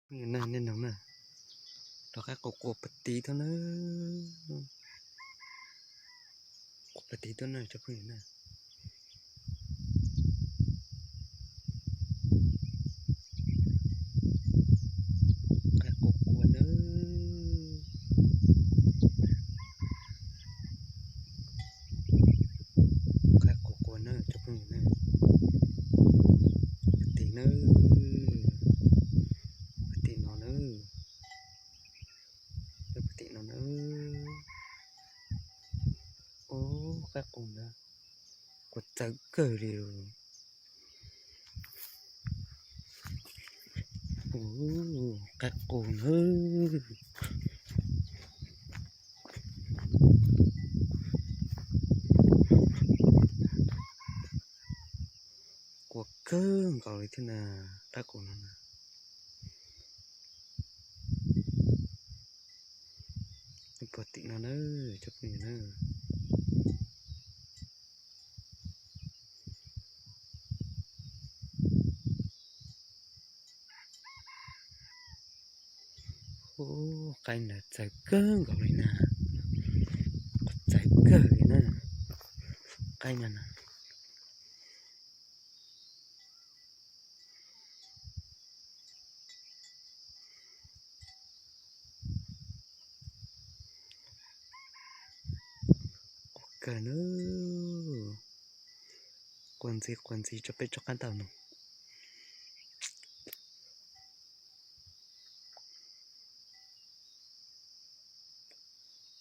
Phooj ywg na, nej noog na, rov qaib qus quas pag tiv tuaj na, quas pag tiv tuaj na cov phooj ywg na. Qaib qus quas na, qaib qus quas na cov phooj ywg na. Pag tim na, pag tim no na, pag tim no na. Ub, qaib qus na, quas txawv kawg li. Ub, qaib qus na. Quas kawg nkaus li thiab na, qaib qus no na. Pag tim no na, cov phooj ywg na. Ub, qaib ntawd txawv kawg nkaus li na, quas txawv kawg li na, qaib no na. Quas kawg na, quas ntxiv quas ntxiv rau peb rov qab tau noog.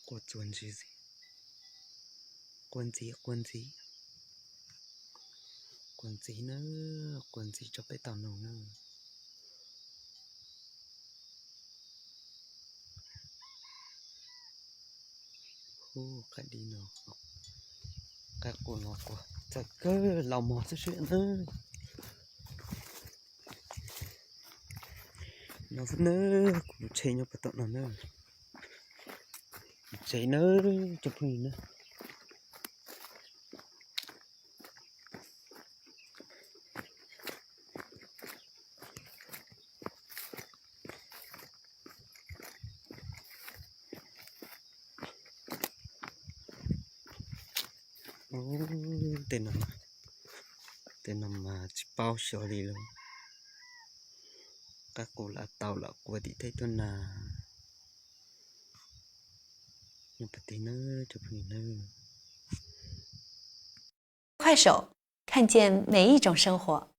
Quas txuas ntxiv, quas ntxiv, quas ntxiv, quas ntxiv na, quas ntxiv rau peb tau noog na. Ub, qaib dib no, qaib qus no quas txawv kawg, laus mos xwb na. No xwb na, kuv mus tsheb nyob puag tom no na. Tsev na, cov phooj ywg na. Ub, tej no, tej no mas tsis paub xyov li lawm. Qaib qus lam tau lam quas tim teb tuaj na. Nyob pag tim na, cov phooj ywg na. 快手，看见每一种生活。